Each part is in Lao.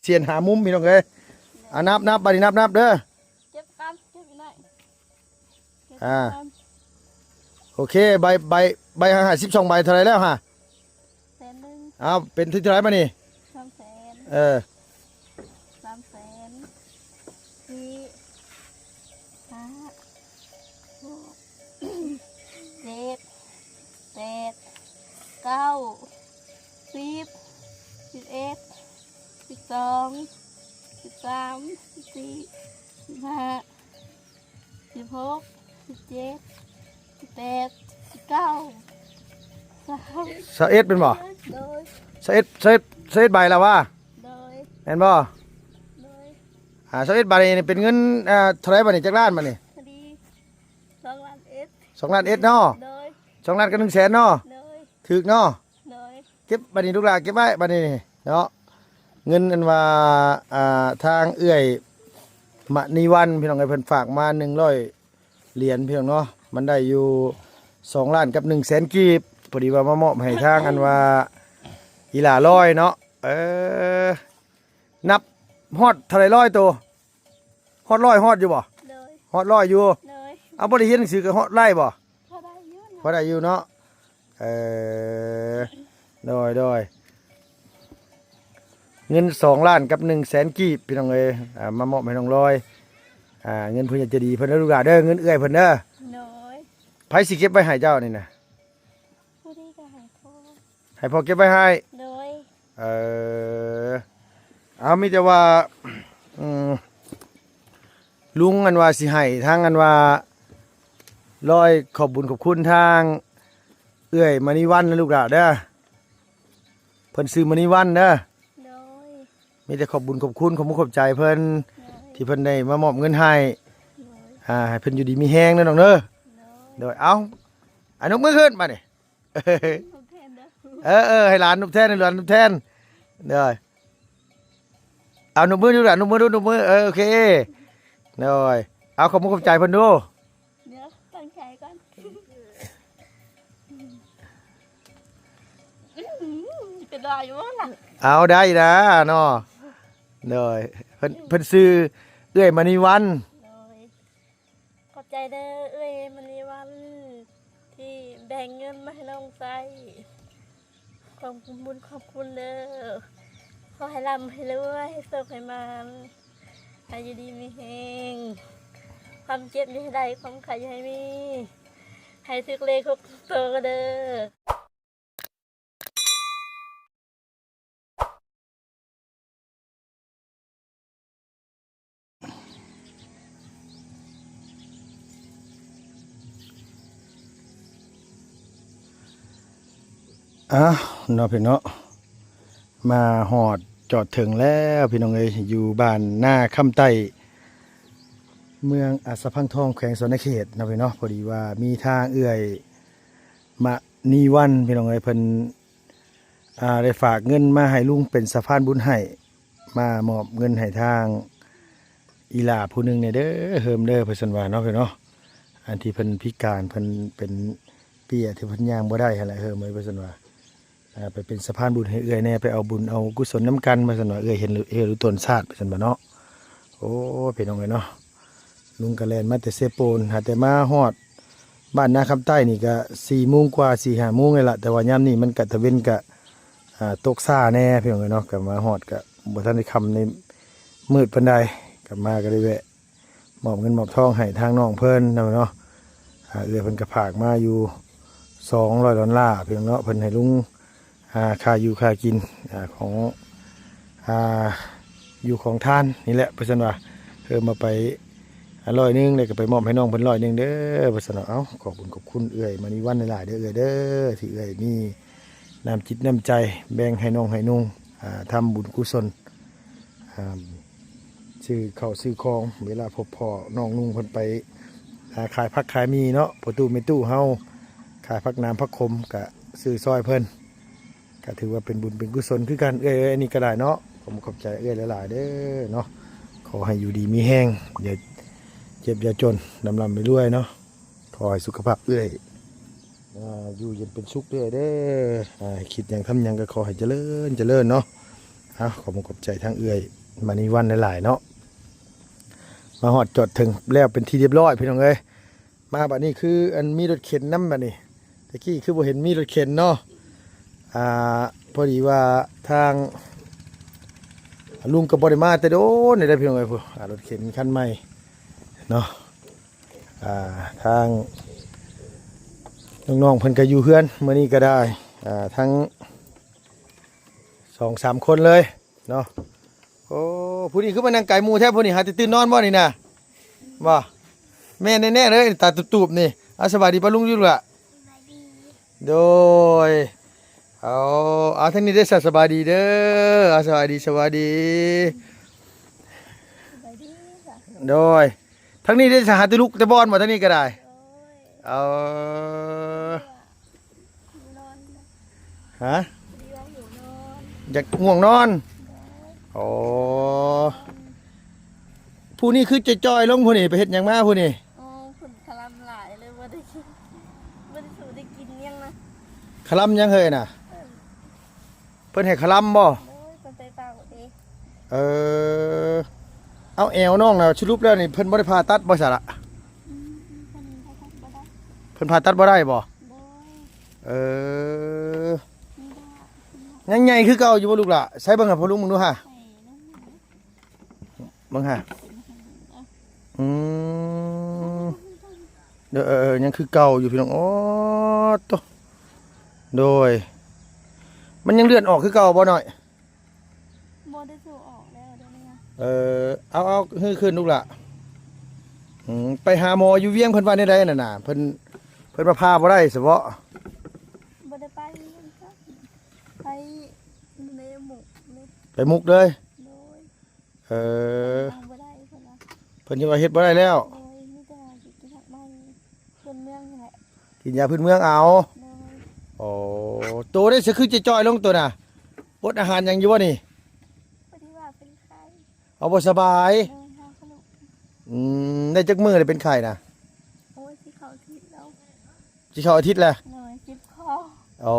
ສຽນຫາມຸມພີ່ນ້ອງເອີຍ. ອ່າ ນັບໆ ບາດນີ້ນັບໆເດີ. ເກັບກ່ອນ ເກັບອີກໜ້ອຍ ເກັບ ອ່າ ກ່ອນ. ໂອເຄ ໃບ ໃບ ໃບຫ້າສິບສອງໃບເທົ່າໃດແລ້ວຫະ? ແສນໜຶ່ງ. ອ້າວ ເປັນເທົ່າໃດບາດນີ້? ສາມແສນ. ເອີ ສາມແສນ ສີ່ ຫ້າ ຫົກ ເຈັດ ແປດ ເກົ້າ ສິບ ສິບເອັດ ສິບສອງ ສິບສາມ ສິບສີ່ ສິບຫ້າ ສິບຫົກ ສິບເຈັດ ສິບແປດ ສິບເກົ້າ ຊາວ ຊາວເອັດແມ່ນບໍ່? ໂດຍ ຊາວເອັດ ຊາວເອັດ ຊາວເອັດໃບລະຫວາ? ໂດຍ ແມ່ນບໍ່? ໂດຍ ອ່າ ຊາວເອັດໃບນີ້ເປັນເງິນ ອ່າ ເທົ່າໃດບາດນີ້? ຈັກລ້ານບາດນີ້? ພໍດີ ສອງລ້ານເອັດ. ສອງລ້ານເອັດເນາະ? ໂດຍ ສອງລ້ານກັບໜຶ່ງແສນເນາະ? ໂດຍ ຖືກເນາະ? ໂດຍ ເກັບບາດນີ້ລູກຫຼານ ເກັບໄວ້ບາດນີ້ເນາະ. ເງິນອັນວ່າ ອ່າ ທາງເອື້ອຍມະນີວັນ ພີ່ນ້ອງເອີຍ ເພິ່ນຝາກມາໜຶ່ງຮ້ອຍຫຼຽນ ພີ່ນ້ອງເນາະ. ມັນໄດ້ຢູ່ສອງລ້ານກັບໜຶ່ງແສນກີບ. ພໍດີວ່າມາມອບໃຫ້ທາງອັນວ່າອີຫຼ້າຮ້ອຍເນາະ. ເອີ ນັບຮອດເທົ່າໃດຮ້ອຍໂຕ? ຮອດຮ້ອຍຮອດຢູ່ບໍ່? ໂດຍ ຮອດຮ້ອຍຢູ່. ໂດຍ ເອົາ ບໍ່ໄດ້ຮຽນໜັງສືກໍຮອດໄດ້ບໍ່? ພໍໄດ້ຢູ່ນະ ພໍໄດ້ຢູ່ເນາະ. ເອີ ໂດຍ ໂດຍ ເງິນສອງລ້ານກັບໜຶ່ງແສນກີບ ພີ່ນ້ອງເອີຍ. ອ່າ ມາມອບໃຫ້ນ້ອງລອຍ. ອ່າ ເງິນຜູ້ໃຫຍ່ໃຈດີເພິ່ນເດີລູກຫຼານເດີ ເງິນເອື້ອຍເພິ່ນເດີ. ໂດຍ ໃຜຊິເກັບໄວ້ໃຫ້ເຈົ້ານີ້ນະ? ຜູ້ນີ້ກໍໃຫ້ພໍ່ ໃຫ້ພໍ່ເກັບໄວ້ໃຫ້. ໂດຍ ເອີ ເອົາ ມີແຕ່ວ່າ ອືມ ລຸງອັນວ່າຊິໃຫ້ທາງອັນວ່າລອຍຂອບບຸນຂອບຄຸນທາງເອື້ອຍມະນີວັນນະລູກຫຼານເດີ. ເພິ່ນຊື່ມະນີວັນເດີ. ໂດຍ ມີແຕ່ຂອບບຸນຂອບຄຸນ ຂອບມຸກຂອບໃຈເພິ່ນ ໂດຍ ທີ່ເພິ່ນໄດ້ມາມອບເງິນໃຫ້. ໂດຍ ອ່າ ໃຫ້ເພິ່ນຢູ່ດີມີແຮງເດີນ້ອງເດີ. ໂດຍ ໂດຍ ເອົາ ອະນຸບມືຂຶ້ນບາດນີ້. ເອີ ເອີ ໃຫ້ຫຼານນຸບແທນ ໃຫ້ຫຼານນຸບແທນ. ໂດຍ ເອົານຸບມືດູຫຼານ ນຸບມືດູ ນຸບມື. ເອີ ໂອເຄ. ໂດຍ ເອົາ ຂອບມຸກຂອບໃຈເພິ່ນດູ. ດຽວຕັ້ງໃຈກ່ອນ. ເປັນລາຍຢູ່ບໍ່ລະ? ເອົາ ໄດ້ນະເນາະ. ໂດຍ ເພິ່ນ ເພິ່ນຊື່ເອື້ອຍມະນີວັນ. ໂດຍ ຂອບໃຈເດີເອື້ອຍມະນີວັນ ທີ່ແບ່ງເງິນມາໃຫ້ນ້ອງໃຊ້ ຂອບຄຸນບຸນຂອບຄຸນເດີ. ຂໍໃຫ້ລ່ຳໃຫ້ລວຍ ໃຫ້ໂຊກໃຫ້ໝານ ໃຫ້ຢູ່ດີມີແຮງ ຄວາມເຈັບຢ່າໃຫ້ໄດ້ ຄວາມໄຂ້ຢ່າໃຫ້ມີ ໃຫ້ຖືກເລກທຸກໂຕເດີ. ອ້າວ ເນາະພີ່ນ້ອງເນາະ ມາຮອດຈອດເຖິງແລ້ວພີ່ນ້ອງເອີຍ ຢູ່ບ້ານນາຄຳໃຕ້ ເມືອງອາດສະພັງທອງ ແຂວງສະຫວັນນະເຂດເນາະພີ່ນ້ອງເນາະ. ພໍດີວ່າມີທາງເອື້ອຍ ມະນີວັນ ພີ່ນ້ອງເອີຍ ເພິ່ນ ອ່າ ໄດ້ຝາກເງິນມາໃຫ້ລຸງເປັນສະພານບຸນໃຫ້ ມາມອບເງິນໃຫ້ທາງອີຫຼ້າຜູ້ໜຶ່ງແດ່ເດີ ເຮີມເດີ ວ່າຊັ້ນວ່າເນາະ ເນາະ. ອັນທີ່ເພິ່ນພິການ ເພິ່ນເປັນເປ້ຍ ທີ່ເພິ່ນຍ່າງບໍ່ໄດ້ຫັ້ນແຫຼະ ເຮີມເອີຍ ວ່າຊັ້ນວ່າ. ອ່າ ໄປເປັນສະພານບຸນໃຫ້ເອື້ອຍແດ່ ໄປເອົາບຸນເອົາກຸສົນນຳກັນ ວ່າຊັ້ນວ່າ ເອື້ອຍເຫັນເຫື່ອລຸຕົນຊາດ ວ່າຊັ້ນວ່າເນາະ. ໂອ້ ພີ່ນ້ອງເອີຍເນາະ ລຸງກໍແລ່ນມາແຕ່ເຊໂປນ ຫາແຕ່ມາຮອດບ້ານນາຄຳໃຕ້ນີ້ກໍສີ່ໂມງກວ່າ ສີ່ຫ້າໂມງນີ້ລະ ແຕ່ວ່າຍາມນີ້ມັນກະຕາເວັນກະ ອ່າ ຕົກຊ້າແດ່ ພີ່ນ້ອງເອີຍເນາະ. ກໍມາຮອດກໍບໍ່ທັນໄດ້ຄ່ຳໃນມືດປານໃດ ກໍມາກໍໄດ້ແວະ ມອບເງິນມອບທອງໃຫ້ທາງນ້ອງເພິ່ນນຳເນາະ. ອ່າ ເອື້ອຍເພິ່ນກໍຝາກມາຢູ່ສອງຮ້ອຍດອນລາ ພີ່ນ້ອງເນາະ ເພິ່ນໃຫ້ລຸງ ອ່າ ຄ່າຢູ່ຄ່າກິນ ອ່າ ຂອງ ອ່າ ຢູ່ຂອງທານນີ້ແຫຼະ ວ່າຊັ້ນວ່າ. ເອີ ມາໄປ ອ່າ ຮ້ອຍໜຶ່ງ ແລ້ວກໍໄປມອບໃຫ້ນ້ອງເພິ່ນຮ້ອຍໜຶ່ງເດີ ວ່າຊັ້ນເນາະ. ເອົາ ຂອບຄຸນຂອບຄຸນເອື້ອຍມະນີວັນຫຼາຍໆເດີ ເອື້ອຍເດີ ທີ່ເອື້ອຍມີນ້ຳຈິດນ້ຳໃຈແບ່ງໃຫ້ນ້ອງໃຫ້ນຸ່ງ ອ່າ ທຳບຸນກຸສົນ ອ່າ ຊື້ເຂົ້າຊື້ຂອງ ເວລາພົບພໍ້ນ້ອງນຸ່ງເພິ່ນໄປ ອ່າ ຂາຍຜັກຂາຍໝີ່ເນາະ ພໍ່ຕູ້ແມ່ຕູ້ເຮົາຂາຍຜັກໜາມຜັກຂົມ ກະຊື້ຊ່ອຍເພິ່ນ ກະຖືວ່າເປັນບຸນເປັນກຸສົນຄືກັນ. ເອື້ອຍ ເອື້ອຍ ອັນນີ້ກະໄດ້ເນາະ ຂອບໃຈເອື້ອຍຫຼາຍໆເດີເນາະ. ຂໍໃຫ້ຢູ່ດີມີແຮງ ຢ່າເຈັບຢ່າຈົນ ລ່ຳໆລວຍໆເນາະ. ຂໍໃຫ້ສຸຂະພາບເອື້ອຍ ອ່າ ຢູ່ເຢັນເປັນສຸກເລື້ອຍເດີ. ອ່າ ຄິດຫຍັງທຳຫຍັງກໍຂໍໃຫ້ຈະເລີນ ຈະເລີນເນາະ. ເອົາ ຂອບມຸກຂອບໃຈທາງເອື້ອຍມະນີວັນຫຼາຍໆເນາະ ມາຮອດຈອດເຖິງແລ້ວເປັນທີ່ຮຽບຮ້ອຍພີ່ນ້ອງເອີຍ. ມາບັດນີ້ຄືອັນມີລົດເຂັນນຳບັດນີ້ ຕະກີ້ຄືບໍ່ເຫັນມີລົດເຂັນເນາະ. ອ່າ ພໍດີວ່າທາງລຸງກໍບໍ່ໄດ້ມາແຕ່ດົນແລ້ວເດ້ພີ່ນ້ອງເອີຍ. ພຸ້ນ ອ່າ ລົດເຂັນຄັນໃໝ່ເນາະ. ອ່າ ທາງນ້ອງໆເພິ່ນກໍຢູ່ເຮືອນມື້ນີ້ກໍໄດ້ ອ່າ ທັງສອງສາມຄົນເລີຍເນາະ. ໂອ້ ຜູ້ນີ້ຄືມານັ່ງໄກໝູ່ແທ້ ຜູ້ນີ້ຫາແຕ່ຕື່ນນອນບໍ່ນີ້ນະ? ບໍ່ ແມ່ນແນ່ໆເລີຍ ຕາຕູບໆນີ້. ອ່າ ສະບາຍດີປ້າລຸງຢູ່ລະ? ສະບາຍດີ. ໂດຍ ເອົາ ເອົາ ທາງນີ້ເດີ ສະບາຍດີເດີ. ອ່າ ສະບາຍດີ ສະບາຍດີ ສະບາຍດີ. ໂດຍ ທາງນີ້ໄດ້ສະຫາແຕ່ລຸກແຕ່ບອນບໍ່? ທາງນີ້ກໍໄດ້. ໂດຍ ເອີ ຢູ່ນອນ ຮະ? ຢູ່ນອນ ຢາກງ່ວງນອນ. ໂດຍ ໂອ້ ຜູ້ນີ້ຄືຈ່ອຍໆລົງ ຜູ້ນີ້ໄປເຮັດຫຍັງມາຜູ້ນີ້? ໂອ້ ເພິ່ນຄະລຳຫຼາຍເລີຍ ບໍ່ໄດ້ກິນ ບໍ່ໄດ້ສູໄດ້ກິນຫຍັງນະ. ຄະລຳຫຍັງເຮີ້ຍນະ? ເອີ ເພິ່ນໃຫ້ຄະລຳບໍ່? ໂດຍ ເພິ່ນໄປເປົ່າເດ້. ເອີ ເອົາ ແອວນ້ອງນະ ສະຫຼຸບແລ້ວນີ້ເພິ່ນບໍ່ໄດ້ຜ່າຕັດບໍ່ຊະລະ? ອືມ ເພິ່ນຜ່າຕັດບໍ່ໄດ້. ເພິ່ນຜ່າຕັດບໍ່ໄດ້ບໍ່? ໂດຍ ເອີ ຍັງໃຫຍ່ຄືເກົ່າຢູ່ບໍ່ລູກຫຼະ? ໃສ່ເບິ່ງໃຫ້ພໍ່ລຸງເບິ່ງດູຫາ ເບິ່ງຫາ. ອືມ ເອີ ເອີ ຍັງຄືເກົ່າຢູ່ພີ່ນ້ອງ. ໂອ້ໂຕ ໂດຍ ມັນຍັງເລືອດອອກຄືເກົ່າບໍ່ນ້ອຍ? ບໍ່ໄດ້ສູອອກແລ້ວດຽວນີ້ນະ. ເອີ ເອົາ ເອົາ ຮື້ຂຶ້ນລູກຫຼະ. ອືມ ໄປຫາໝໍຢູ່ວຽງເພິ່ນວ່າແນວໃດນັ້ນນະ? ເພິ່ນ ເພິ່ນວ່າຜ່າບໍ່ໄດ້ຊະເບາະ? ບໍ່ໄດ້ໄປວຽງ ໄປໃນໝູກນີ້ ໄປໝູກເລີຍ. ໂດຍ ເອີ ເຮັດບໍ່ໄດ້ເພິ່ນວ່າ ເພິ່ນວ່າເຮັດບໍ່ໄດ້ແລ້ວ. ໂດຍ ມີແຕ່ວ່າກິນຢາພື້ນເມືອງນີ້ແຫຼະ ກິນຢາພື້ນເມືອງເອົາ. ໂດຍ ໂອ້ ໂຕໄດ້ສະຄືຈະຈ່ອຍລົງໂຕນະ ອົດອາຫານຫຍັງຢູ່ບໍ່ນີ້? ພໍດີວ່າເປັນໄຂ້ ເອົາ ບໍ່ສະບາຍ. ໂດຍ ຫາຂະໜົມ. ອືມ ໄດ້ຈັກມື້ແລ້ວເປັນໄຂ້ນະ? ໂອ້ຍ ຊິເຂົ້າອາທິດແລ້ວ. ຊິເຂົ້າອາທິດແລ້ວ. ໂດຍ ເຈັບຄໍ. ໂອ້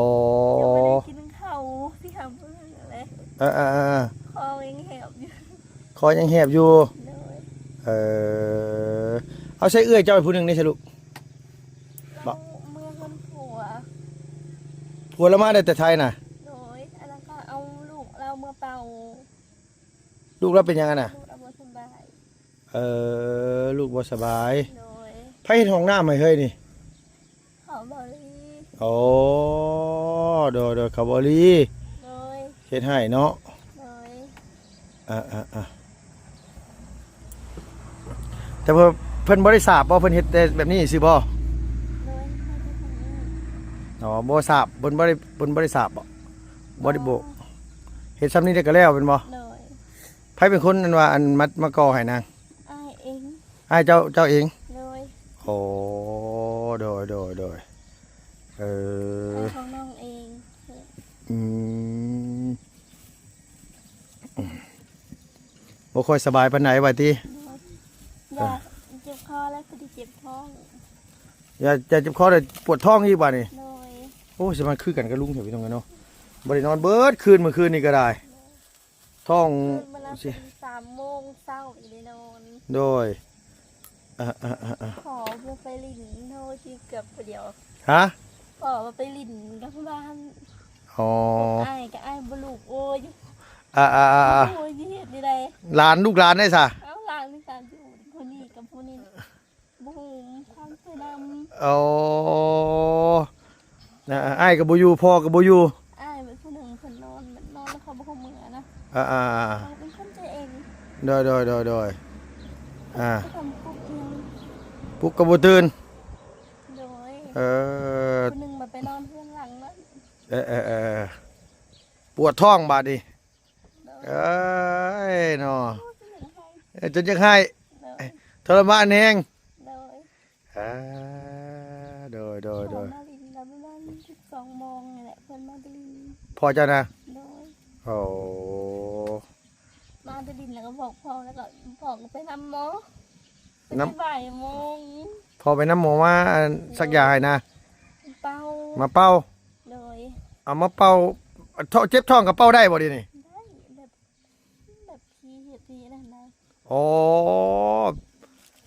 ຍັງບໍ່ໄດ້ກິນເຂົ້າສີ່ຫ້າມື້ແລ້ວ. ເອີໆໆ ຄໍຍັງແຫບຢູ່ ຄໍຍັງແຫບຢູ່. ໂດຍ ເອີ ເອົາ ໃສ່ເອື້ອຍເຈົ້າຜູ້ໜຶ່ງນີ້ຊະລູກ. ເອົາ ເມືອເຮືອນຜົວ ຜົວລາວມາໄດ້ແຕ່ໄທນະ. ໂດຍ ອັນນັ້ນກໍເອົາລູກລາວເມືອເປົ່າ. ລູກລາວເປັນຫຍັງຫັ້ນນະ? ລູກລາວບໍ່ສະບາຍ. ເອີ ລູກບໍ່ສະບາຍ. ໂດຍ ໃຜເຮັດຫ້ອງນ້ຳໃຫ້ເຮີ້ຍນີ້? ເຂົາບໍລີ. ໂອ້ ໂດຍໆ ເຂົາບໍລີ. ໂດຍ ເຮັດໃຫ້ເນາະ. ໂດຍ ອ່າໆໆ ແຕ່ວ່າເພິ່ນບໍ່ໄດ້ສາບບໍ່? ເພິ່ນເຮັດແຕ່ແບບນີ້ຊື່ບໍ່? ໂດຍ ເຮັດແບບນີ້. ອໍ ບໍ່ສາບ ເພິ່ນບໍ່ໄດ້ ເພິ່ນບໍ່ໄດ້ສາບບໍ່? ບໍ່ໄດ້ໂບກ ບໍ່ ເຮັດຊ່ຳນີ້ໄດ້ກໍແລ້ວແມ່ນບໍ່? ໂດຍ ໃຜເປັນຄົນອັນວ່າອັນມາ ມາກໍ່ໃຫ້ນາງ? ອ້າຍເອງ. ອ້າຍເຈົ້າ ເຈົ້າເອງ? ໂດຍ ໂອ້ ໂດຍໆໆ ເອີ ອ້າຍຂອງນ້ອງເອງ. ອືມ ບໍ່ຄ່ອຍສະບາຍປານໃດວ່າຕິ? ໂດຍ ຢາກເຈັບຄໍແລ້ວກໍຊິເຈັບທ້ອງ. ຢາກ ຢາກເຈັບຄໍແລ້ວປວດທ້ອງອີກບາດນີ້. ໂດຍ ໂອ້ ຊິມາຄືກັນກັບລຸງແທ້ພີ່ນ້ອງເອີຍເນາະ ບໍ່ໄດ້ນອນເບິດຄືນ ມື້ຄືນນີ້ກໍໄດ້. ໂດຍ ທ້ອງ ຕື່ນມາແລ້ວເປັນສາມໂມງເຊົ້າ ບໍ່ໄດ້ນອນ. ໂດຍ ອ່າໆໆໆ ຂໍບໍ່ໄປຫຼິ້ນ ໂອ້ຍ ເກືອບຜູ້ດຽວ. ຮະ? ຂໍບໍ່ໄປຫຼິ້ນກັບບ້ານ. ອໍ ອ້າຍກໍອ້າຍບໍ່ລູກ ໂອ້ຍ ອ່າໆໆໆ ໂອ້ຍ ຊິເຮັດແນວໃດ? ຫຼານ ລູກຫຼານເດ້ຊະ? ເອົາ ຫຼານນີ້ຊະ ຢູ່ຜູ້ນີ້ກັບຜູ້ນີ້ ບໍ່ຮູ້ທາງໄປນຳ. ໂອ້ ອ່າ ອ້າຍກໍບໍ່ຢູ່ ພໍ່ກໍບໍ່ຢູ່. ອ້າຍເປັນຜູ້ໜຶ່ງ ເພິ່ນນອນ ນອນແລ້ວເຂົາບໍ່ຮູ້ເມືອນະ. ອ່າໆໆ ເຂົາເປັນຄົນໃຈເອງ. ໂດຍໆໆໆ ອ່າ ປຸກກໍບໍ່ຕື່ນ. ໂດຍ ເອີ ຜູ້ໜຶ່ງມາໄປນອນເຮືອນຫຼັງນັ້ນ. ເອີໆໆ ປວດທ້ອງບາດນີ້. ໂດຍ ເອີຍເນາະ ໂອ້ຍ ຈົນຢາກໄຫ້. ເອີ ຈົນຢາກໄຫ້. ໂດຍ ທໍລະມານແຮງ. ໂດຍ ອ່າ ໂດຍໆໆ ເຂົາມາຫຼິ້ນແລ້ວປະມານສິບສອງໂມງນີ້ແຫຼະ ເພິ່ນມາແຕ່ຫຼິ້ນ. ພໍ່ເຈົ້ານະ? ໂດຍ ໂອ້ ມາແຕ່ຫຼິ້ນແລ້ວກໍບອກພໍ່ ແລ້ວກໍ ພໍ່ກໍໄປນຳໝໍ ໄປນຳ ບ່າຍໂມງ. ພໍ່ໄປນຳໝໍມາ ອັນ ໂດຍ ສັກຢາໃຫ້ນະ? ເປົ່າ ມາເປົ່າ. ໂດຍ ເອົາມາເປົ່າ ເຈັບທ້ອງກໍເປົ່າໄດ້ບໍ່ດຽວນີ້? ໄດ້ ແບບ ເຮັດທີ່ນັ້ນນະ ອໍ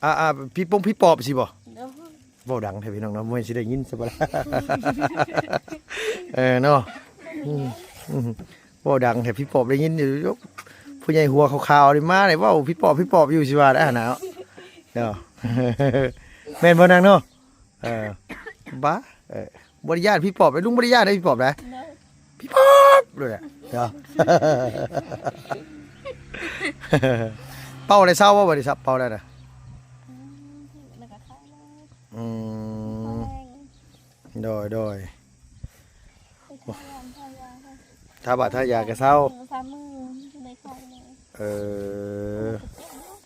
ອ່າໆ ຜີປົງຜີປອບຊີ້ບໍ່? ໂດຍ ເວົ້າດັງແທ້ພີ່ນ້ອງເນາະ ບໍ່ແມ່ນຊິໄດ້ຍິນຊະບໍ່ລະ ເອີເນາະ ອືມ ອືມ ເວົ້າດັງແທ້ ຜີປອບໄດ້ຍິນຢູ່ ຜູ້ໃຫຍ່ຫົວຂາວໆນີ້ມານີ້ເວົ້າຜີປອບຜີປອບຢູ່ຊິວ່າໄດ້ຫັ້ນນະເນາະ ແມ່ນບໍ່ນາງເນາະ? ເອີ ບ້າ ເອີ ບໍ່ໄດ້ຢ້ານຜີປອບເດ້ ລຸງບໍ່ໄດ້ຢ້ານເດ້ຜີປອບເດ້ ໂດຍ ຜີປອບໂລດແຫຼະເນາະ ເປົ່າແລ້ວເຊົາບໍ່? ບໍ່ໄດ້ເຊົາ ເປົ່າແລ້ວນະ ອືມ ແລ້ວກໍຄາຍເລີຍ ອືມ ພໍແຮງ ໂດຍ ໂດຍ ໄປທາຢາ ທາຢາ ທາບາດທາຢາກໍເຊົາ ສາມມື້ ໄດ້ຄາຍເລີຍ ເອີ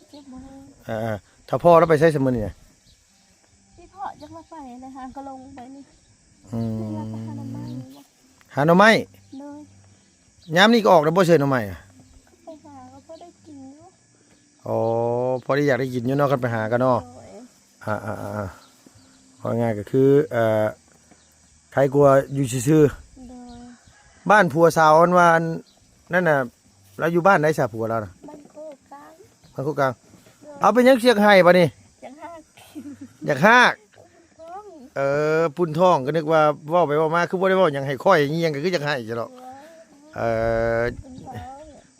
ເຈັບບໍ່ແຮງ ເອີ ຖ້າພໍ່ລາວໄປໃສຊະມື້ນີ້ນະ? ຊິເພາະຈັກວ່າໄປແລ້ວຫາກໍລົງໄປນີ້ ອືມ ວ່າໄປຫາໜໍ່ໄມ້ບໍ່ ຫາໜໍ່ໄມ້ ໂດຍ ຍາມນີ້ກໍອອກແລ້ວບໍ່ເຊີຍໜໍ່ໄມ້ ໄປຫາກໍພໍໄດ້ກິນຢູ່ ອໍ ພໍໄດ້ຢາກໄດ້ກິນຢູ່ເນາະ ຄັນໄປຫາກັນເນາະ ໂດຍ ອ່າໆໆ ເວົ້າງ່າຍກໍຄື ເອີ ໄຄກວ່າຢູ່ຊື່ໆ ໂດຍ ບ້ານຜົວສາວອັນວ່າອັນ ນັ້ນນະ ລາວຢູ່ບ້ານໃດຊະຜົວລາວນະ? ບ້ານໂຄກກາງ ບ້ານໂຄກກາງ ໂດຍ ເອົາ ເປັນຫຍັງຊິຢາກໄຫ້ບາດນີ້? ຢາກຮາກ ຢາກຮາກ ເອີ ປຸ້ນທ້ອງ ກໍນຶກວ່າເວົ້າໄປເວົ້າມາຄືບໍ່ໄດ້ເວົ້າຫຍັງໃຫ້ຂ້ອຍ ອີຫຍັງກໍຄືຢາກໄຫ້ຊະດອກ ໂດຍ ເອີ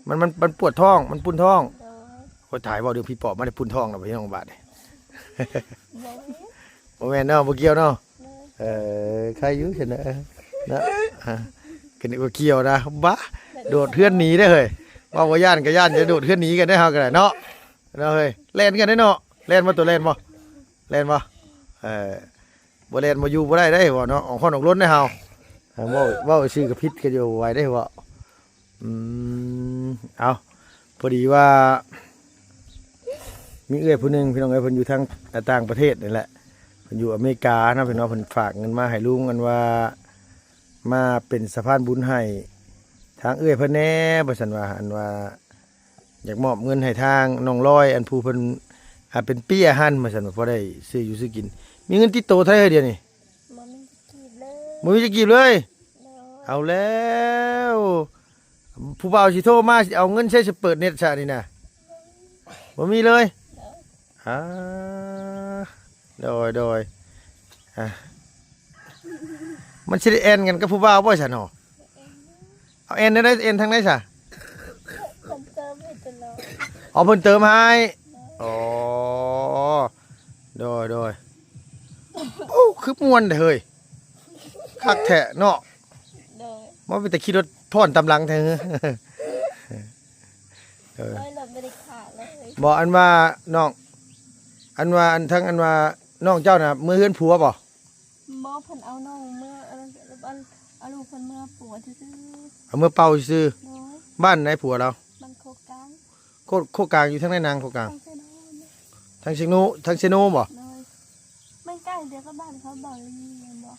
ມັນ ມັນ ມັນປວດທ້ອງ ມັນປຸ້ນທ້ອງ ໂດຍ ໂອ້ຍ ຕາຍ ເວົ້າເລື່ອງຜີປອບມາໄດ້ປຸ້ນທ້ອງແລ້ວພີ່ນ້ອງບາດນີ້ ບໍ່ ບໍ່ແມ່ນເນາະ ບໍ່ກ່ຽວເນາະ ໂດຍ ເອີ ໃຄຢູ່ຊັ້ນນະ ເນາະ ອ່າ ກໍນຶກວ່າກ່ຽວນະ ບ້າ ໂດດເຮືອນໜີເດ້ເຮີ້ຍ ເວົ້າບໍ່ຢ້ານກໍຢ້ານ ຈະໂດດເຮືອນໜີກັນໄດ້ເຮົາກໍໄດ້ເນາະ ເນາະເຮີ້ຍ ແລ່ນກັນໄດ້ເນາະ ແລ່ນບໍ່ ໂຕແລ່ນບໍ່? ແລ່ນບໍ່? ເອີ ບໍ່ແລ່ນບໍ່ຢູ່ບໍ່ໄດ້ເດ້ເວົ້າເນາະ ອອກຮ້ອນອອກລົນເດ້ເຮົາ ເວົ້າ ເວົ້າຊື່ກໍຜິດກັນຢູ່ ບໍ່ໄຫວເດ້ເວົ້າ ອືມ ເອົາ ພໍດີວ່າມີເອື້ອຍຜູ້ໜຶ່ງ ພີ່ນ້ອງເອີຍ ເພິ່ນຢູ່ທາງ ອ່າ ຕ່າງປະເທດນີ້ແຫຼະ ເພິ່ນຢູ່ອາເມລິກາເນາະ ພີ່ນ້ອງ ເພິ່ນຝາກເງິນມາໃຫ້ລຸງ ອັນວ່າມາເປັນສະພານບຸນໃຫ້ທາງເອື້ອຍເພິ່ນແດ່ ວ່າຊັ້ນວ່າ ອັນວ່າ ຢາກມອບເງິນໃຫ້ທາງນ້ອງລອຍ ອັນຜູ້ເພິ່ນ ອ່າ ເປັນເປ້ຍຫັ້ນ ວ່າຊັ້ນ ວ່າພໍໄດ້ຊື້ຢູ່ຊື້ກິນ. ມີເງິນຕິດໂຕເທົ່າໃດເດີ໋ຍວນີ້? ບໍ່ມີຈັກກີບເລີຍ ບໍ່ມີຈັກກີບເລີຍ. ໂດຍ ເອົາແລ້ວ ຜູ້ບ່າວຊິໂທມາ ຊິເອົາເງິນໃສ ຊິເປີດເນັດຊະນີ້ນະ? ບໍ່ມີເລີຍ. ໂດຍ ອ່າ ໂດຍ ໂດຍ ອ່າ ມັນຊິໄດ້ແອ່ນກັນກັບຜູ້ບ່າວບໍ່ຊັ້ນເນາະ? ເອົາແອ່ນແນວໃດ ແອ່ນທາງໃດຊະ? ເພິ່ນເຕີມໃຫ້ຕະຫຼອດ. ອໍ ເພິ່ນເຕີມໃຫ້. ໂດຍ ອໍ ໂດຍ ໂດຍ. ໂອ້ ຄືມ່ວນແທ້ເຮີ້ຍ ຄັກແທ້ເນາະ. ໂດຍ ບໍ່ເປັນຕາຂີ່ລົດພ້ອນຕາມຫຼັງແທ້ເຮີ້ຍ. ເອີ ໂອ້ຍ ລົດບໍ່ໄດ້ຂາດເລີຍ. ບໍ່ ອັນວ່ານ້ອງ ອັນວ່າ ອັນ ທາງ ອັນວ່ານ້ອງເຈົ້ານະ ເມືອເຮືອນຜົວບໍ່? ບໍ່ ເພິ່ນເອົານ້ອງເມືອ ອັນ ອັນ ເອົາລູກເພິ່ນເມືອປົວຊື່ໆ. ເອົາເມືອເປົ່າຊື່ໆ. ໂດຍ ບ້ານໃດຜົວລາວ? ບ້ານໂຄກກາງ. ໂຄ ໂຄກກາງຢູ່ທາງໃດນາງ ໂຄກກາງ? ທາງເຊໂນ ທາງເຊໂນ ທາງເຊໂນບໍ່? ໂດຍ ມັນໃກ້ດຽວກັບບ້ານເຂົາ ເບົາລີແມ່ນບໍ່?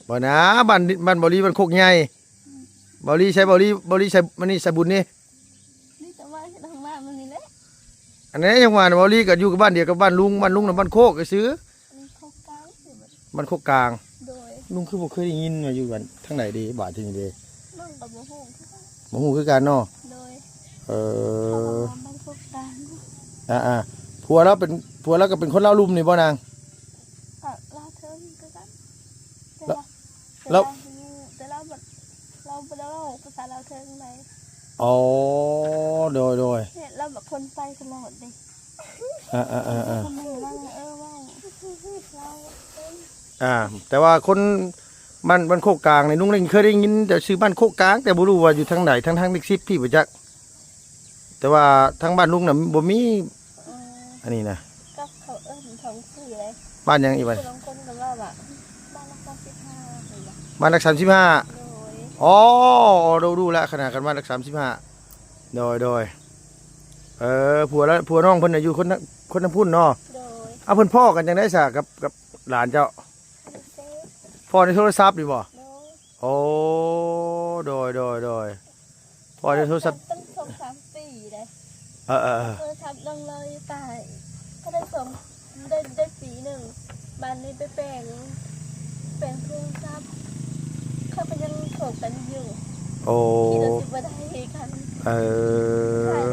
ບໍ່ນາ ບ້ານ ບ້ານເບົາລີ ບ້ານໂຄກໃຫຍ່. ອືມ ເບົາລີໃສ ເບົາລີ ເບົາລີໃສ ມັນນີ້ໃສບຸນນີ້. ນີ້ແຕ່ວ່າເຮັດທາງບ້ານມັນນີ້ແຫຼະ. ອັນນີ້ຍັງວ່າເບົາລີກໍຢູ່ກັບບ້ານດຽວກັບບ້ານລຸງ ບ້ານລຸງນະບ້ານໂຄກຊື່. ອັນນີ້ໂຄກກາງ. ບ້ານໂຄກກາງ. ໂດຍ ລຸງຄືບໍ່ເຄີຍໄດ້ຍິນວ່າຢູ່ບ້ານທາງໃດເດ ບາດທີ່ນີ້ເດ. ລຸງກໍບໍ່ຮູ້ຄືກັນ ບໍ່ຮູ້ຄືກັນເນາະ. ໂດຍ ເອີ ເຂົາວ່າບ້ານໂຄກກາງ. ອ່າໆ ຜົວລາວເປັນ ຜົວລາວກໍເປັນຄົນລາວລຸ່ມນີ້ບໍ່ນາງ? ກໍລາວເທິງຄືກັນ ແຕ່ວ່າ ລາວ ແຕ່ລາວ ແຕ່ລາວບໍ່ ລາວບໍ່ໄດ້ເວົ້າພາສາລາວເທິງໃດ. ອໍ ໂດຍ ໂດຍ ເຮັດລາວແບບຄົນໄປຕະຫຼອດເດ້. ອ່າໆໆໆ ເອີ ເວົ້າ ເອີ ເວົ້າ ອ່າ ແຕ່ວ່າຄົນບ້ານ ບ້ານໂຄກກາງນີ້ ລຸງໄດ້ ເຄີຍໄດ້ຍິນແຕ່ຊື່ບ້ານໂຄກກາງ ແຕ່ບໍ່ຮູ້ວ່າຢູ່ທາງໃດ ທາງ ທາງເລກສິບພີ້ບໍ່ຈັກ. ແຕ່ວ່າທາງບ້ານລຸງນະບໍ່ມີ. ເອີ ອັນນີ້ນະ ກໍເຂົາເອີ້ນທ້ອງທີ່ເດ້. ບ້ານຫຍັງອີກບ້ານ? ຜູ້ລາງຄົນກໍເວົ້າວ່າ ບ້ານຫຼັກສາມສິບຫ້າ ເຫັນບໍ່? ບ້ານຫຼັກສາມສິບຫ້າ. ໂດຍ ອໍ ຮູ້ ຮູ້ແລ້ວ ຂະໜາດກັນບ້ານຫຼັກສາມສິບຫ້າ. ໂດຍ ໂດຍ ເອີ ຜົວລະ ຜົວນ້ອງເພິ່ນນະຢູ່ຄົນ ຄົນທາງພຸ້ນເນາະ. ໂດຍ ເອົາ ເພິ່ນພໍ້ກັນຈັ່ງໃດຊະກັບ ກັບຫຼານເຈົ້າ? ຢູ່ເຟສ ພໍ້ໃນໂທລະສັບນີ້ບໍ່? ໂດຍ ໂອ້ ໂດຍ ໂດຍ ໂດຍ ພໍ້ໃນໂທລະສັບ ຈັກຕັ້ງສອງສາມປີເດ້. ເອີໆໆ ໂທລະສັບນ້ອງລອຍຕາຍ ກໍໄດ້ສອງ ໄດ້ ໄດ້ປີໜຶ່ງ ບາດນີ້ໄປແປງ ແປງໂທລະສັບ ເຂົາກໍຍັງໂທກັນຢູ່. ໂອ້ ຂີ່ລົດຊິບໍ່ໄດ້ຄືກັນ. ເອີ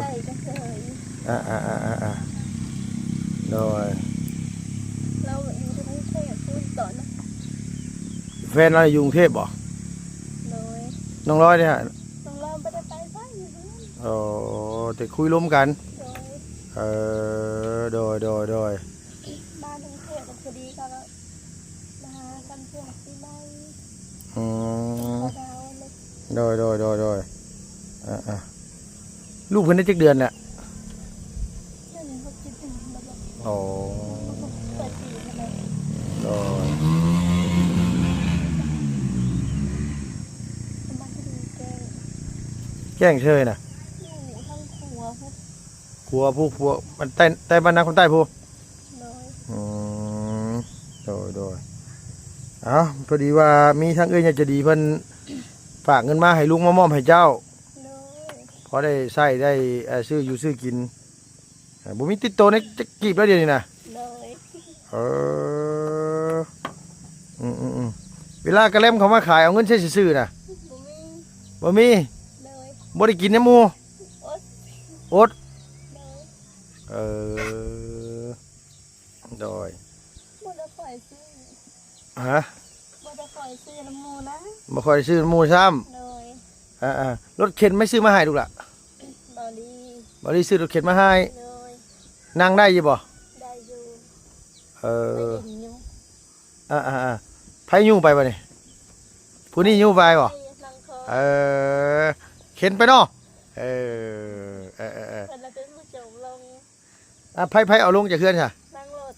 ຖ່າຍໄດ້ກໍເຊີຍ. ອາໆໆໆໆ ໂດຍ. ລາວຢູ່ທີ່ກຸງເທບພຸ້ນຕອນນັ້ນ. ແຟນລາວຢູ່ກຸງເທບບໍ? ໂດຍ. ນ້ອງລອຍເດ? ນ້ອງລອຍບໍ່ໄດ້ໄປໃສ ຢູ່ເຮືອນ. ໂອ້ ແຕ່ຄຸຍລົມກັນ. ໂດຍ. ເອີ ໂດຍໆໆ. ມາກຸງເທບກໍພໍດີກໍມາຫາກັນຊ່ວງປີໃໝ່. ອືມ ເຂົ້າດາວເລີຍ. ໂດຍໆໆໆ. ອ່າໆ ລູກເພິ່ນໄດ້ຈັກເດືອນແລ້ວ? ເດືອນນີ້ຫົກເຈັດເດືອນແລ້ວ. ອໍ ແປດປີແລ້ວ. ໂດຍ. ສະບາຍດີແຈ້ງ ແຈ້ງເຊີຍນະ. ຢູ່ທາງຂົວພຸ້ນ. ຂົວຜູ້ ຂົວ ມັນໃຕ້ ໃຕ້ບ້ານນາຄົນໃຕ້ຜູ້. ໂດຍ. ອືມ ໂດຍໆ. ເອົ້າ ພໍດີວ່າມີທາງເອື້ອຍໃຫຍ່ໃຈດີເພິ່ນຝາກເງິນມາໃຫ້ລຸງມາມອບໃຫ້ເຈົ້າ. ໂດຍ. ພໍໄດ້ໃຊ້ໄດ້ ເອີ ຊື້ຢູ່ຊື້ກິນ. ເອີ ບໍ່ມີຕິດໂຕໃນຈັກກີບແລ້ວດຽວນີ້ນະ. ໂດຍ. ເອີ ອືມໆໆ. ເວລາກະແລັມເຂົາມາຂາຍ ເອົາເງິນໃຊ້ຊື່ໆນະ? ບໍ່ມີ. ບໍ່ມີ? ໂດຍ. ບໍ່ໄດ້ກິນນຳໝູ່? ອົດ. ອົດ. ໂດຍ. ເອີ ໂດຍ. ບໍ່ໄດ້ຄ່ອຍຊື້. ຮະ? ບໍ່ໄດ້ຄ່ອຍຊື້ນຳໝູ່ນະ. ບໍ່ຄ່ອຍໄດ້ຊື້ນຳໝູ່ຊ້ຳ. ໂດຍ. ອ່າໆ ລົດເຂັນໃຜຊື້ມາໃຫ້ລູກຫຼ້າ? ບ່າວລີ. ບ່າວລີຊື້ລົດເຂັນມາໃຫ້. ໂດຍ. ນັ່ງໄດ້ຢູ່ບໍ່? ໄດ້ຢູ່. ເອີ ໄດ້ເຫັນຢູ່. ອ່າໆໆ ໃຜຍູ້ໄປບາດນີ້? ຜູ້ນີ້ຍູ້ໄປບໍ່? ເອີ ເຂັນໄປເນາະ. ເອີ ເອີໆໆ ເພິ່ນລະເປັນຜູ້ຈົມລົງ. ອ່າ ໃຜ ໃຜເອົາລົງຈາກເຮືອນຊະ? ນັ່ງລົດ.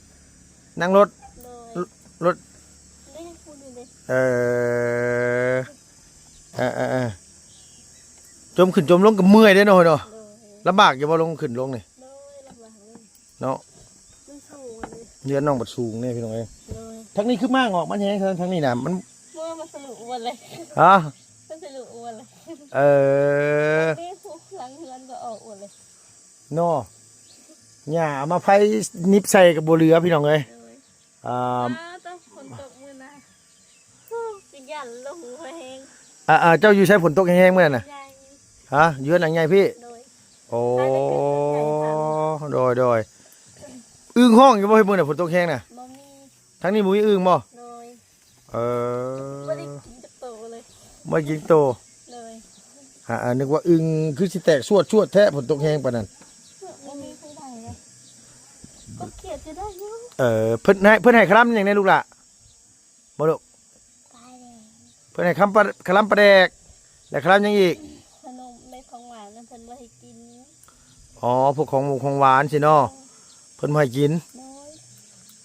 ນັ່ງລົດ. ໂດຍ. ລົດ ນີ້ຜູ້ນີ້ເດ້. ເອີ ເອີໆໆ ຈົມຂຶ້ນຈົມລົງກໍເມື່ອຍເດ້ເນາະ. ໂດຍ. ລຳບາກຢູ່ບໍ່ ລົງຂຶ້ນລົງນີ້? ໂດຍ ລຳບາກເລີຍ. ເນາະ ມັນສູງເດ້. ເຮືອນນ້ອງບັດສູງເດ້ພີ່ນ້ອງເອີຍ. ໂດຍ. ທາງນີ້ຄືມ້າງອອກມາແຮງ ທາງນີ້ນະ ມັນ ເມື່ອມັນທະລຸໝົດເລີຍ. ຮະ? ມັນທະລຸໝົດເລີຍ. ເອີ ນີ້ຜູ້ຫຼັງເຮືອນກໍອອກໝົດເລີຍເນາະ. ຫຍ້າເອົາມາໄຟນິບໃສ່ກໍບໍ່ເຫຼືອພີ່ນ້ອງເອີຍ. ໂດຍ. ອ່າ ອ້າວ ຕອນຝົນຕົກມື້ນະ ໂອ້ ຊິຢ້ານລົງແຮງ. ອ່າໆ ເຈົ້າຢູ່ໃສ ຝົນຕົກແຮງໆມື້ນັ້ນນະ? ໃຫຍ່. ຮະ? ຢູ່ເຮືອນຫຼັງໃຫຍ່ພີ້? ໂດຍ. ໂອ້ ໂດຍໆ. ອຶ່ງຮ້ອງຢູ່ບໍ່ ມື້ນັ້ນຝົນຕົກແຮງນະ? ບໍ່ມີ. ທາງນີ້ບໍ່ມີອຶ່ງບໍ່? ໂດຍ. ເອີ ບໍ່ໄດ້ກິນຈັກໂຕເລີຍ. ບໍ່ໄດ້ກິນໂຕ. ໂດຍ. ຫາ ອາ ນຶກວ່າອຶ່ງຄືຊິແຕກຊວດໆແທ້ ຝົນຕົກແຮງປານນັ້ນ. ບໍ່ມີຜູ້ໃດເລີຍ. ກົບຂຽດຊິໄດ້ຢູ່. ເອີ ເພິ່ນໃຫ້ ເພິ່ນໃຫ້ຄະລຳຫຍັງແດ່ລູກຫຼ້າ? ບໍ່ລູກ? ປາແດກ. ເພິ່ນໃຫ້ຄຳປາ ຄະລຳປາແດກ ແລະ ຄະລຳຫຍັງອີກ? ຂະໜົມ ແລະ ຂອງຫວານ ແລ້ວເພິ່ນບໍ່ໃຫ້ກິນ. ອໍ ພວກຂອງໝູຂອງຫວານຊີ້ເນາະ. ໂດຍ. ເພິ່ນບໍ່ໃຫ້ກິນ. ໂດຍ.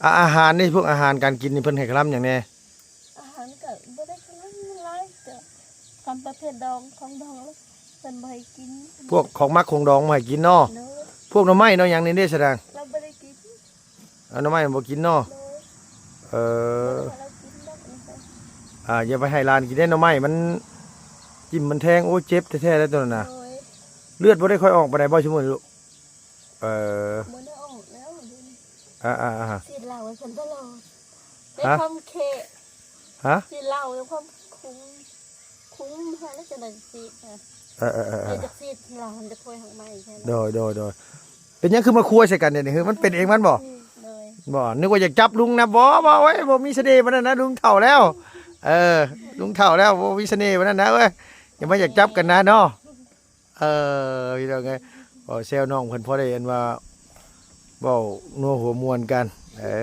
ອາ ອາຫານນີ້ ພວກອາຫານການກິນນີ້ ເພິ່ນໃຫ້ຄະລຳຫຍັງແດ່? ອາຫານກໍບໍ່ໄດ້ຄະລຳຫຼາຍ ແຕ່ຄຳປະເພດດອງ ຂອງດອງ ເພິ່ນບໍ່ໃຫ້ກິນ. ພວກຂອງໝັກຂອງດອງບໍ່ໃຫ້ກິນເນາະ. ໂດຍ. ພວກໜໍ່ໄມ້ໜໍ່ຫຍັງນີ້ເດ້ສະດາງ? ລາວບໍ່ໄດ້ກິນ. ເອົາໜໍ່ໄມ້ບໍ່ກິນເນາະ. ໂດຍ. ເອີ ບໍ່ໃຫ້ລາວກິນດອກ. ອ່າ ຢ່າໄປໃຫ້ຫຼານກິນເດ້ ໜໍ່ໄມ້ມັນຈິ້ມມັນແທງ. ໂອ້ ເຈັບແທ້ໆແລ້ວໂຕນັ້ນນະ. ໂດຍ. ເລືອດບໍ່ໄດ້ຄ່ອຍອອກປານໃດບໍ່ ຊຸມື້ນີ້ລູກ? ເອີ ບໍ່ໄດ້ອອກແລ້ວດຽວນີ້. ອ່າໆໆ ສີດເຫຼົ້າໃຫ້ເພິ່ນຕະຫຼອດ. ໃນຄວາມເຄະ. ຮະ? ສີດເຫຼົ້າໃນຄວາມຄຸມ ຄຸມໃຫ້ແລ້ວຈັ່ງໃດສີດນະ. ເອີໆໆໆ ເອີ ຈັກສີດເຫຼົ້າ ມັນຈະຄ່ອຍຫັກໄມ້ແທ້. ໂດຍໆ. ເປັນຫຍັງຄືມາຄົວໃສ່ກັນດຽວນີ້? ຄືມັນເປັນເອງມັນບໍ່? ໂດຍ. ບໍ່ ນຶກວ່າຢາກຈັບລຸງນະ. ບໍ່ ບໍ່ ໂອ້ຍ ບໍ່ມີສະເໜ່ປານນັ້ນນະ ລຸງເຖົ້າແລ້ວ. ເອີ ລຸງເຖົ້າແລ້ວ ບໍ່ມີສະເໜ່ປານນັ້ນນະເອີຍ. ຢ່າມາຢາກຈັບກັນນະເນາະ. ເອີ ພີ່ນ້ອງເອີຍ ເວົ້າແຊວນ້ອງເພິ່ນ ພໍໄດ້ອັນວ່າເວົ້ານົວຫົວມ່ວນກັນ. ເອີ